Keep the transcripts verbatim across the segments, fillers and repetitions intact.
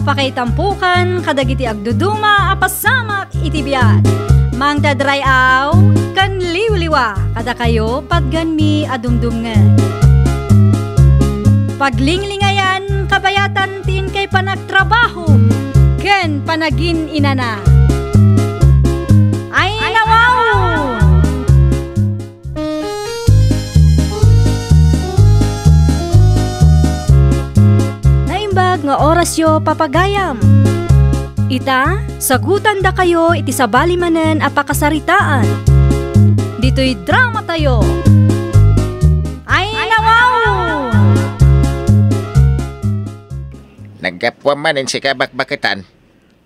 Pakaitampokan kadagiti agduduma a pasamak iti biag. Mangted ray-aw ken liwliwa kadakayo patganmi a dumdumngeg. Paglinglingayan kabayatan ti inkay panagtrabaho ken panagin-inana. Ay, nawaw! Naimbag nga orasyo, papagayam. Ita, sagutandakayo iti sabali manen a pakasaritaan. Ditoy dramatayo. Ay, nawaw! Naggapuam manen sika, Bakbaketan.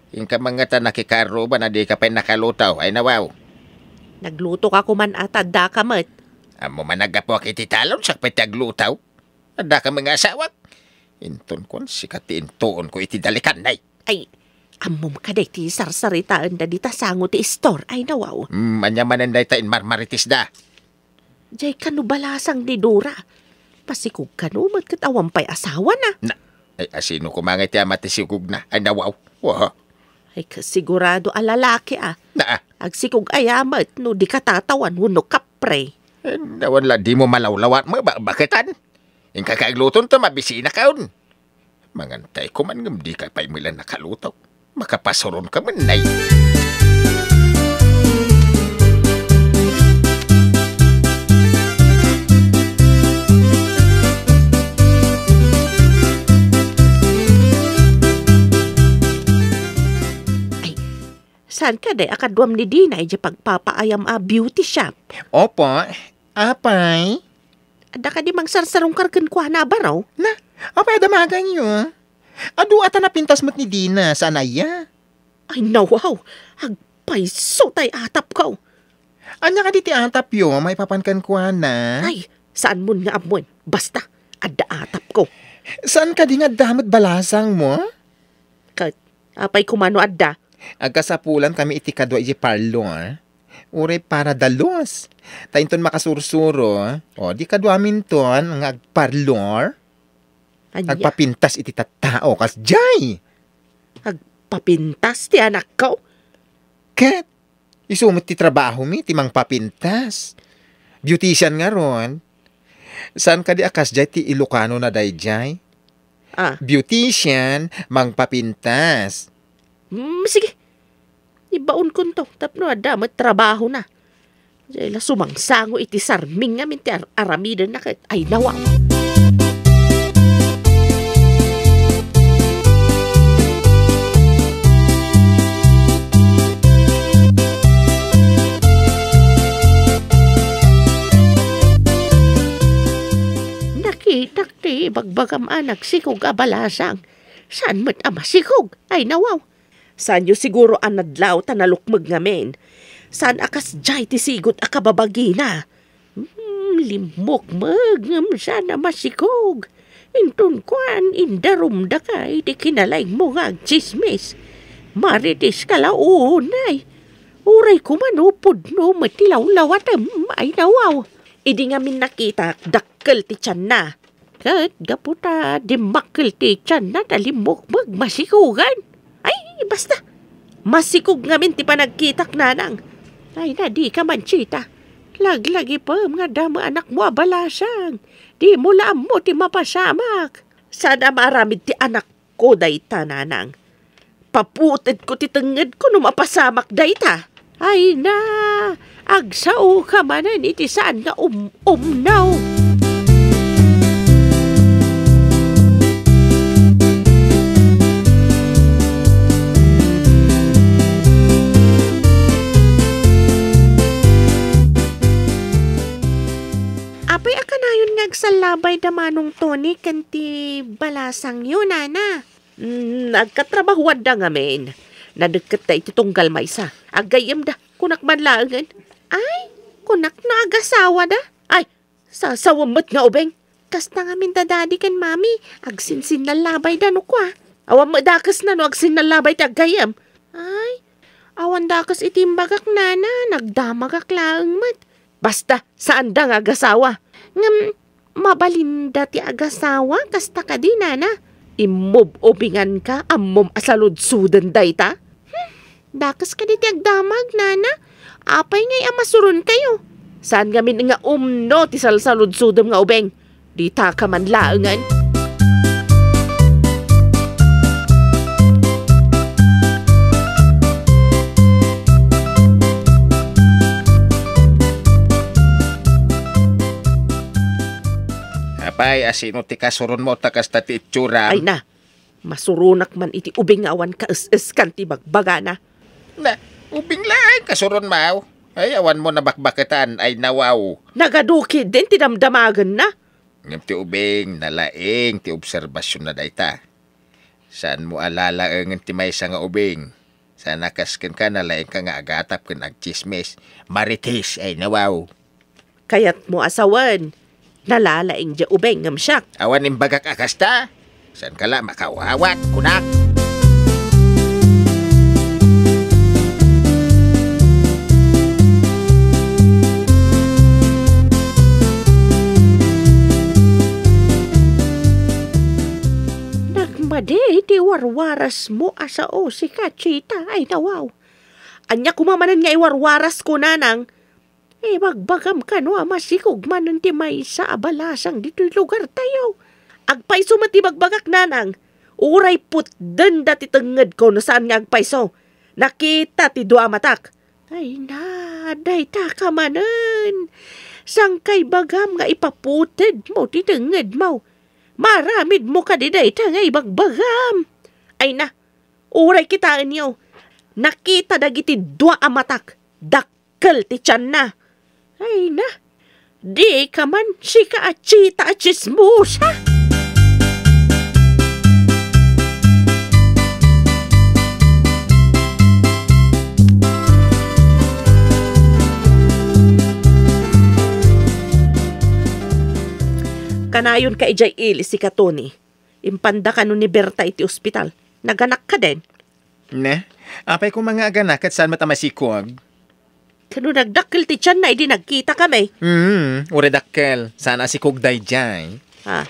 Inka man ngata nakikaruban a dika pay nakalutaw, ay nawaw. Naglutoka koman a ta addaka met. Ammo man a gapuak iti talon, siak pay ti aglutaw. Addaka met nga asawak. Inton kuan, sika ti intuonko iti dalikan, ay. Ay, ammom kadi ti sarsaritaenda dita sango ti istor, ay nawaw. Mm, ania manen dayta inmarmaritisda? Jay kano balasang ni Dora. Masikog kano met ket awan pay asawana. Na, ay, asino koma ngay ti ama ti sikogna? Ay, nawaw. Wa. Ay, kasigurado a lalaki, a. Na, ah. Agsikog aya met no di katatawan wenno kapre. Eh, awan la dimo malawlawat mo, Ba-, Bakbaketan. Inka kay agluton ta mabisinakon. Mangantay koman ngem dika pay met la nakalutaw. Makapasuronka man, nay. Ay, saan kadi a kaduam ni Dina idiay pagpapaayam a beauty shop? Opo. Apay? Adda kadi mangsarsarungkar kenkuana a baro? Na, apay a damaganyo? Adu a ta napintas met ni Dina, saan aya? Ay, nawaw! Agpayso tay atapko! Ania kadi ti atapyo maipapan kenkuana? Ay, saanmon nga ammoen. Basta, adda atapko. Saan kadi nga adda met balasangmo? Ket, apay koma no adda? Agkasapulan kami iti kadua iti parlor. Uray para dalus. Ta inton makasursuro, o, di kaduaminton nga agparlor. Ania? Agpapintas iti tattao, kasdiay. Agpapintas ti anakko? Ket, isu met ti trabahomi, ti mangpapintas. Beautician ngarud. Saan kadi a kasdiay ti Ilocano na daydiay? Ah. Beautician, mangpapintas. Hmm, sige. Ibaonkonto tapno adda met trabahona. Jay la sumangsango iti sarming ngamin ti ar-, aramidenna ket ay nawaw. Nakitak ti ibagbagam a nagsikog a balasang. Saan met a masikog? Ay, nawaw. Saanyo siguro a nadlaw ta nalukmeg ngamin. Saan a kasdiay ti sigot a kababagina? Hmm, limmukmeg ngem saan a masikog. Inton kuan, indarumdaka iti kinalaingmo nga agtsismis. Marites ka la unay. Uray koma no pudno met ti lawlawatem, ay nawaw. Idi ngamin nakitak, dakkel ti tianna. Ket gapu ta dimmakkel ti tianna ta limmukmeg masikogan. Ay, basta. Masikog ngamin ti panagkitak, nanang. Ay na, dika mantsita. Laglagipem nga adda met anakmo a balasang. Dimo la ammo ti mapasamak. Saan a maaramid ti anakko dayta, nanang. Paputetko ti tengngedko no mapasamak dayta. Ay na, agsaoka manen iti saan nga um-, umnaw. Apay a kanayon nga agsallabay da Manong Tony ken ti balasangyo, nana? Mm, agkatrabahoanda ngamin. Nadekketta iti tunggal maysa. Aggayyemda, kunak man laengen. Ay, kunak no agasawada. Ay, sasawem met nga ubing. Kasta ngamin da Daddy ken Mami, agsinsinnallabayda no kua. Awan met dakesna no agsinnallabay ti aggayyem. Ay, awan dakes iti imbagak, nana, nagdamagak laeng met. Basta, saanda nga agasawa. Ngem, mabalinda ti agasawa, kasta kadi, nana? Immub-ubinganka, ammom a saludsoden dayta? Hmm, dakes kadi ti agdamag, nana. Apay ngay a masuronkayo? Saan ngamin nga umno ti salsaludsodem nga ubing? Ditaka man laengen. Apay, a sino ti kasuronmo ta kasta ti itsuram? Ay na, masuronak man iti ubing nga awan kaes-eskan ti bagbagana. Na, ubing laeng kasuronmo? Ay, awanmo nabakbaketan, ay nawaw. Nagadu ketdin ti damdamagenna. Ngem ti ubing, nalaing ti obserbasionna dayta. Saanmo a lalaengen ti maysa nga ubing? Saan a kas kenka, nalaingka nga agatap ken agtsismis. Marites, ay nawaw. Kayatmo a sawen, nalalaing diay ubing ngem siak. Awan imbagak a kasta? Saanka la makawawat, kunak. Nagmadi ti warwarasmo a sao, sika, Chita, ay nawaw. Ania koma manen nga iwarwarasko, nanang? Ibagbagam kano a masikog manen ti maysa a balasang ditoy lugartayo. Agpayso met ti bagbagak, nanang. Uray putdenda ti tengngedko no saan nga agpayso. Nakita ti dua a matak. Ay na, daytaka manen. Saan ka ibagam nga ipaputedmo ti tengngedmo? Maaramidmo kadi dayta nga ibagbagam? Ay na, uray kitaenyo. Nakita dagiti dua a matak. Dak- kel ti tianna. Ay na, dika man, sika a Chita a tsismosa. Kanayonka idiay ili, sika, Tony. Impanda kano ni Berta iti ospital. Naganak kadin? Ne? Apay koma nga aganak ket saan met a masikog? Kano nagdakkel ti tianna idi nagkitakami? Hmm, uray dakkel. Saan a sikog daydiay. Ah,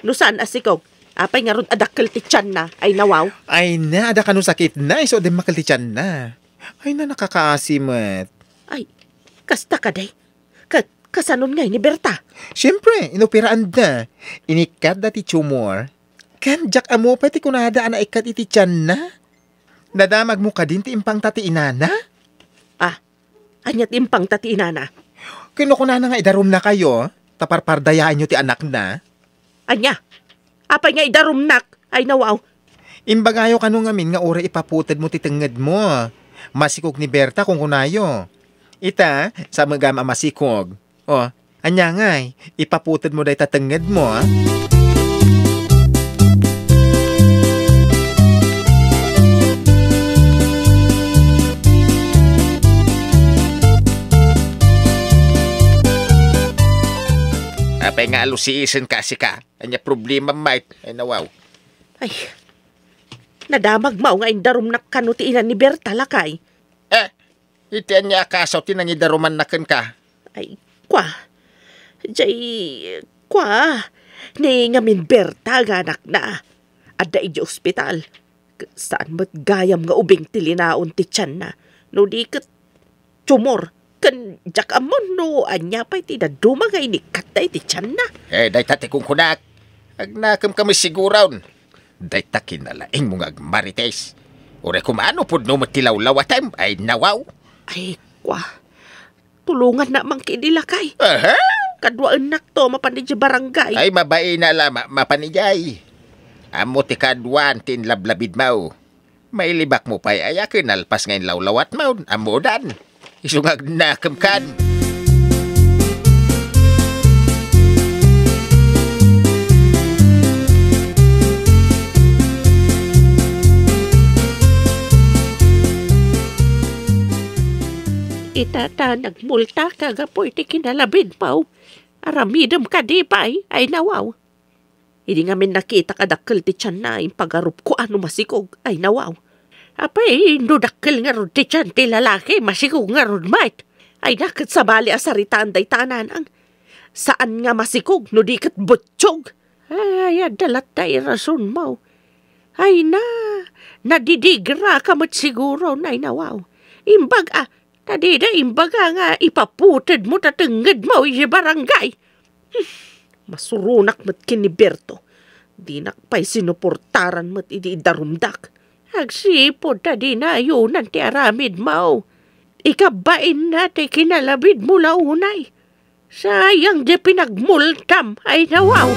no saan a sikog, apay ngarud a dakkel ti tianna? Ay nawaw. Ay na, adda kano sakitna, isu a dimmakkel ti tianna. Ay na, nakakaasi met. Ay, kasta kadi? Ket kasanon ngay ni Berta? Siempre, inoperaanda. Inikkatda ti tumor. Ken diak ammo pay ti kunada a naikkat iti tianna. Nadamagmo kadin ti impangta ti inana? Ah, ania ti impangta ti inana? Kinukunana nga idarumnakayo, ta parpardayaenyo ti anakna. Ania? Apay nga idarumnak? Ay, nawaw. Imbagayo kano ngamin nga uray ipaputedmo ti tengngedmo. Masikog ni Berta, kunkunayo. Ita, samegam a masikog. O, ania ngay, ipaputedmo dayta tengngedmo, a? Apay nga alusiisenka, sika? Ania problemam met? Ay, nawaw. Ay, nadamagmo nga indarumnak kano ti ina ni Berta, lakay. Eh, iti ania a kaso ti nangidarumanna kenka? Ay, kua. Jay, kua. Ni ngamin Berta nga anakna. Adda idiay ospital. Saan met gayam nga ubing ti linaon ti tianna. No di ket tumor. Ken diak ammo no ania pay ti dadduma nga inikkat dayta ti tianna. Eh, dayta ti kunkunak. Agnakem kami siguron. Dayta kinalaingmo nga agmarites. Uray koma no pudno met ti lawlawatem, ay nawaw. Ay, kua. Tulongannak man kadi, lakay. Aha? Kaduaennakto mapan idiay barangay. Ay, mabain a la, ma-, mapan idiay. Ammo ti kaduan ti inlablabidmo. Mailibakmo pay aya ken nalpas nga inlawlawatmo, ammodan. Isu nga agnakem kan. Ita ta nagmultaka gapu iti kinalabidmo. Aramidem kadi pay, ay nawaw. Idi ngamin nakitak a dakkel ti tianna, impagarupko a no masikog, ay nawaw. Apay, no dakkel ngarud ti tian ti lalaki, masikog ngarud met. Ay na, ket sabali a saritaan dayta a nanang. Saan nga masikog no di ket buttiog. Ay, adda latta irasonmo. Ay na, nadidigra ka met siguro, Nay Nawaw. Imbag a, ta dida imbaga nga ipaputedmo ta tengngedmo iti barangay. Hmm, masuronak met ken ni Berto. Dinak pay sinuportaran met idi idarumdak. Agsipud ta dinayonan ti aramidmo. Ikabbainna ti kinalabidmo la unay. Sayang ti pinagmultam, Nay Nawaw.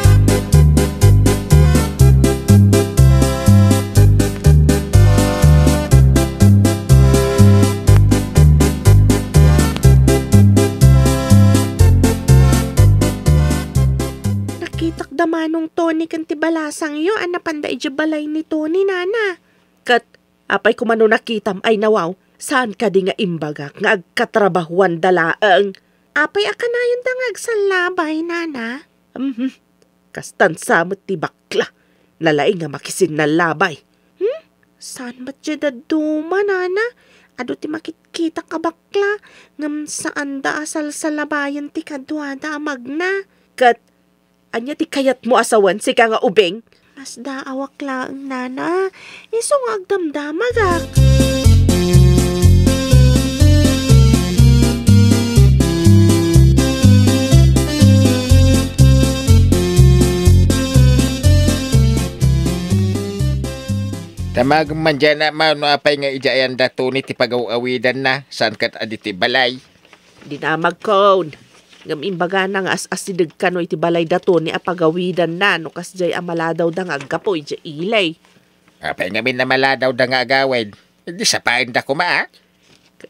Nakitak da Manong Tony ken ti balasangyo a napanda idiay balay ni Tony, nana. Ket apay koma no nakitam, Nay Nawaw, saan kadi nga imbagak nga agkatrabahuanda laeng? Apay a kanayonda nga agsallabay, nana? Mhm. Kastan sa met ti bakla. Nalaing nga makisinnallabay. Hmm? Saan met diay dadduma, nana? Adu ti makitkitak a bakla, ngem saanda a salsalabayen ti kaduada a magna. Ket ania ti kayatmo a sawen, sika nga ubing? Masdaawak laeng, nana. Isu nga agdamdamagak. Damagem man diay, Nay Nawaw, no apay nga idiay ayan da Tony ti pagaw-awidanna, saan ket adi ti balay. Dinamagkon. Ngem imbagana nga as-asideg kano iti balay da Tony a pagawidanna no kasdiay a maladawda nga aggapu idiay ili. Apay ngamin a maladawda nga agawid? Idi sapaenda koma, a?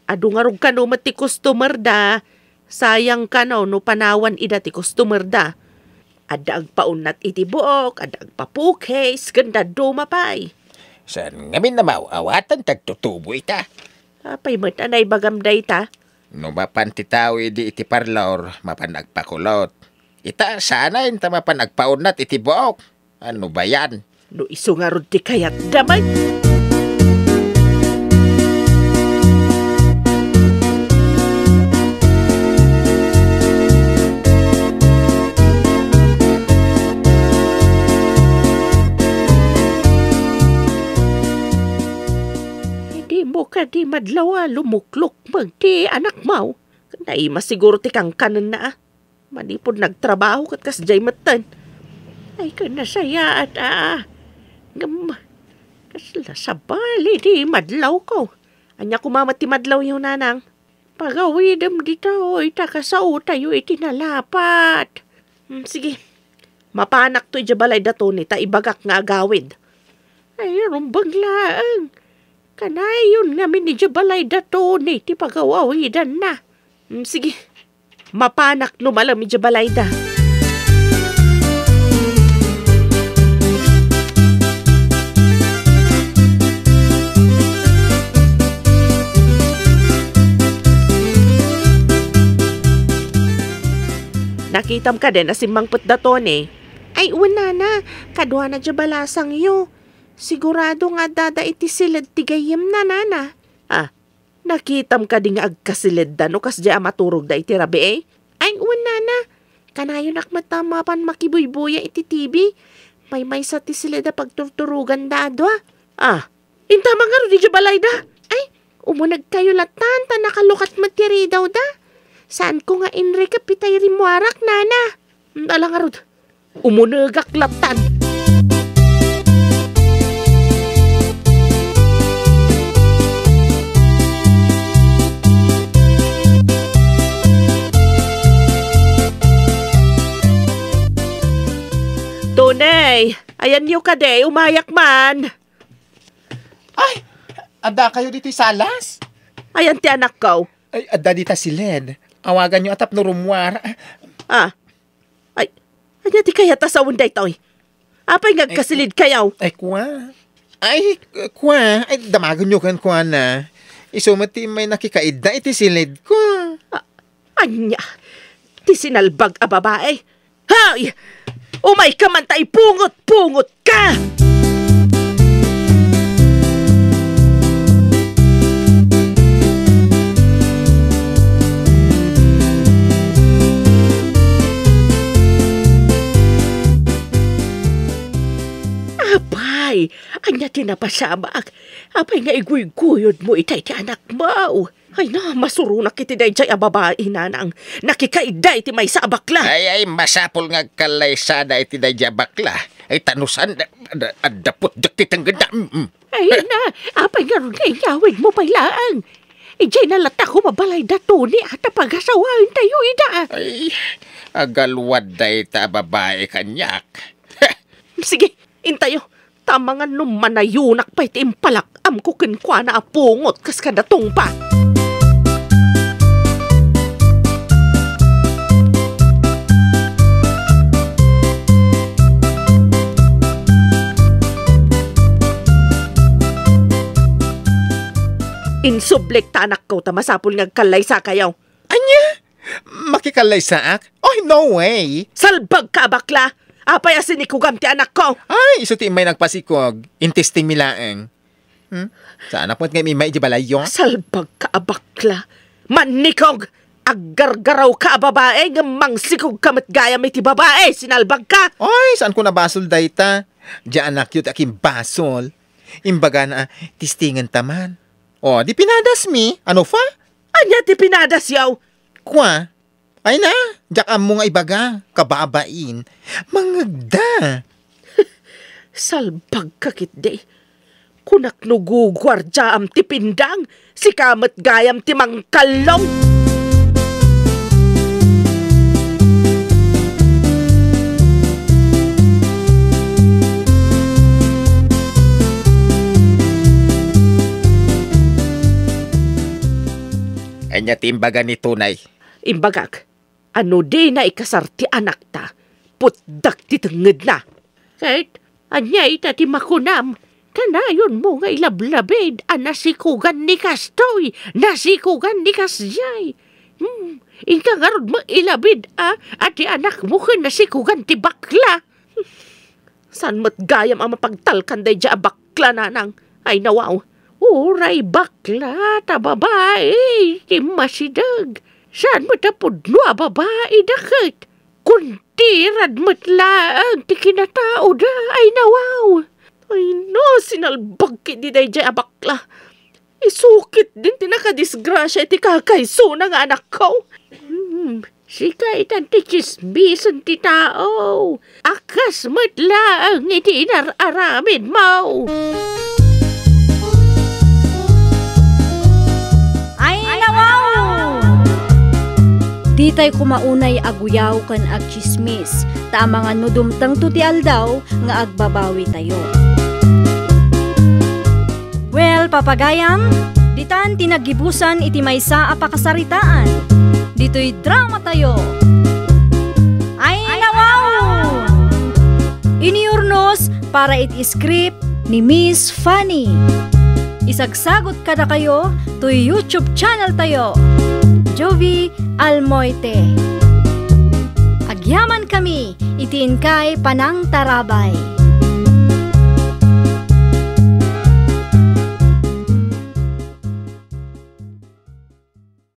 Adu ngarud kano met ti customer da. Sayang kano no panawan ida ti customer da. Adda agpaunat iti buok, adda agpapukis, ken dadduma pay. Saan ngamin a maaw-awatan ti agtutubo ita? Apay met a naibagam dayta? No mapan ti tao idi iti parlor, mapan agpakulot. Ita, saan a inta mapan agpaunat iti buok. Ano ba yan? No isu ngarud ti kayatda met. Dimo kadi madlaw a lumuklukmeg ti anakmo? Naima siguro ti kankanenna, a. Manipud nagtrabaho ket kasdiay metten. Ay, ken nasayaat, a. Ngem, kasla sabali ti madlawko. Ania koma met ti madlawyo, nanang? Pagawidem ditoy, ta kasaotayo iti nalapat. Hmm, sige. Mapanakto idiay balay da Tony, ta ibagak nga agawid. Ay, rumbeng laeng. Kanayon ngamin idiay balay da Tony ti pagaw-awidanna. Hmm, sige. Mapanak no malem idiay balayda. Nakitam kadin a simmangpet da Tony? Ay, wen, nana. Kaduana diay balasangyo. Sigurado nga addada iti siled ti gayyemna, nana. Ah, nakitam kadi nga agkasilidda no kasdiay a maturogda iti rabii? Ay, wen, nana. Kanayonak met a mapan makibuybuya iti T V. Maymaysa ti siled a pagturturoganda a dua. Ah, inta man ngarud idiay balayda? Ay, umunegkayo lattan ta nakalukat met ti ridawda. Saanko nga inrikep itay rimmuarak, nana. Ala ngarud. Umunegak lattan. Tony, ayanyo kadi, umayak man. Ay, adda kayo ditoy salas? Ayan ti anakko. Ay, adda dita siled. Awaganyo a tapno rummuar. Ah, Ay, ania ti kayat a sawen daytoy? Apay nga agkasilidkayo? Ay, kua. Ay, kua. Ay, damagenyo kenkuana. Isu met ti immay nakikaidda iti silidko. A-, ania? Ti sinalbag a babae? Hay! Umayka man ta ipungot-pungot ka! Kinapasabak, apay nga iguyguyodmo itay ti anakmo? Ay na, masuronak iti daydiay a babai, nanang. Nakikaidda iti maysa a bakla. Ay, ay, masapul nga agkallaysada iti daydiay a bakla. Ay, ta no saan, da-, da-, adda putdek ti tengngedanna. Mm, mm. Ay na, apay ngarud nga inyawidmo pay laeng? Idiay na latta koma balay da Tony a ta pagasawaentayo ida. Ay, agalwad dayta a babai kaniak. Sige, intayo. Ta amangan no manayonak pay ti impalak-amko kenkuana a pungot kas kada tungpa. Insublik ta anakko ta masapul nga agkallaysakayo. Ania? Makikallaysaak? Oy, no way! Salbagka a bakla! Apay a sinikugam ti anakko? Ay, isu ti immay nagpasikog. Intesting mi laeng. Hmm? Saanak met nga immay iti balayyo? Salbagka a bakla! Mannikog! Aggargarawka a babai ngem mangsikogka met gayam iti babai! Sinalbagka! Oy, saanko a basol dayta. Diay anakyo ti akimbasol. Imbagana a, testingenta man. O, di pinadasmi. Ano pa? Ania ti pinadasyo? Kua? Ay na, diak ammo nga ibaga, kababain. Mangngegda. Salbagka ketdi. Kunak no guguardiaam ti pindang, sika met gayam ti mangkallong. Ania ti imbaga ni Tunay? Imbagak, a no dina ikasar ti anakta, putdek ti tengngedna. Ket ania ita ti makunam? Kanayonmo nga ilablabid a nasikogan ni kastoy, nasikogan ni kasdiay. Hmm, inka ngarud met ilabid a, a ti anakmo ken nasikogan ti bakla. Saan met gayam a mapagtalkan daydiay a bakla, nanang? Ay, nawaw. Uray bakla ta babai ti masideg. Saan met a pudno a babai da ket. Kuntirad met laeng ti kinataoda. Ay, nawaw. Ay, no, sinalbag ketdi daydiay a bakla. Isu ketdin ti nakadisgrasia iti kakaisuna nga anakko. Hmm, sika itan ti tsismisen ti tao. A kas met laeng iti inar-aramidmo. Ay, nawaw! Ditay koma unay aguyaw ken agtsismis, ta amangan no dumtengto ti aldaw nga agbabawitayo. Well, papagayam, ditan ti naggibusan iti maysa a pakasaritaan. Ditoy dramatayo. Ay, nawaw! Iniurnos para iti script ni Miss Fanny. Isagsagut kadakayo toy YouTube channel tayo, Jovie Almoite. Agyaman kami iti inkay panangtarabay.